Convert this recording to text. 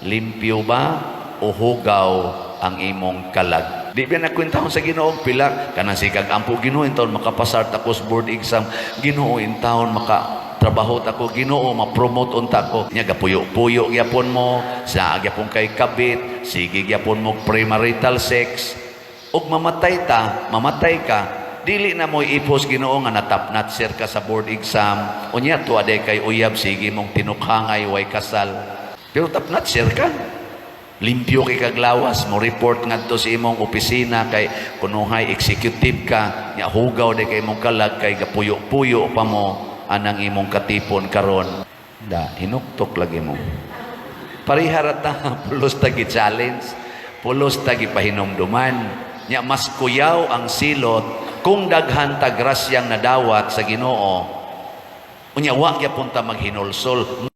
Limpyo ba o hugaw ang imong kalag? Di ba nakwentahon sa Ginoo pila kanang sikag ampo, "Ginoo, intawon makapasar ta ko sa board exam. Ginoo, intawon maka trabaho ta ko. Ginoo, ma-promote unta ko." Nya gapuyo-puyo gyapon mo, sa gyapon kay kabit, sige gyapon mo premarital sex. Ug mamatay ta, mamatay ka, dili na mo ipos Ginoo nga natapnatser ka sa board exam. Unya tuwa day kay uyab, sige mong tinukhangay, way kasal. Pero tapnatser ka. Limpyo kay kaglawas mo, report ngadto sa imong opisina kay kunuhay executive ka, nya hugaw day kay imong kalag kay gapuyo-puyo pa mo anang imong katipon karon. Da hinuktok lagi mo. Pareha ra ta, pulos ta gi-challenge, pulos ta gipahinumduman. Nya mas kuyaw ang silot kung daghan ta grasyang nadawat sa Ginoo. Unya wa gyapon ta maghinulsol.